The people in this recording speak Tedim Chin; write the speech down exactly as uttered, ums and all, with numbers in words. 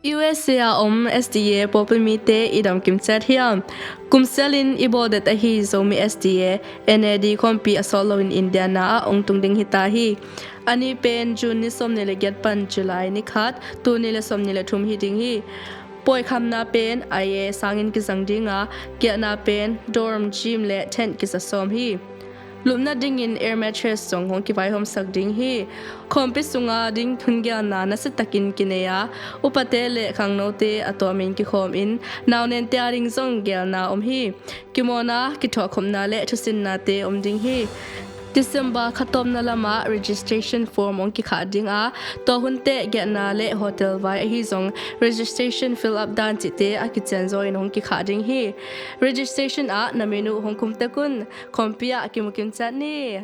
U S A a om S D A pawlpi mite i dam kimciat hiam? Kumsialin i bawldet ahi Zomi S D A, N A D khawmpi a sawt loin India na ah hong tung ding hita hi. A ni pen June ni sawmnih le giat pan July ni khat, tul nih le sawmnih le thum hi ding hi. Pawikhamna pen I A sangin kizang dinga, giahna pen dorm, gym le tent kisa sawm hi. Lupna dingin air mattress zong hong kivaihawmsak ding hi. Khawmpi sunga ding thungelna nasatakin kinei a, upate le khangnote a tuamin kikhawmin naunente a ding zong gelna om hi. Kimawna, kithuahkhopna le thusinnate om ding hi. December khatawpna lamah registration form hong kikhah dinga, tua hun teh giahna le hotel vai ahi zong registration fill up dan cihte a kicianzaw in hong kikhah ding hi. Registration ah na min uh hong khum tek un. Khawmpi ah kimu kimciat ni.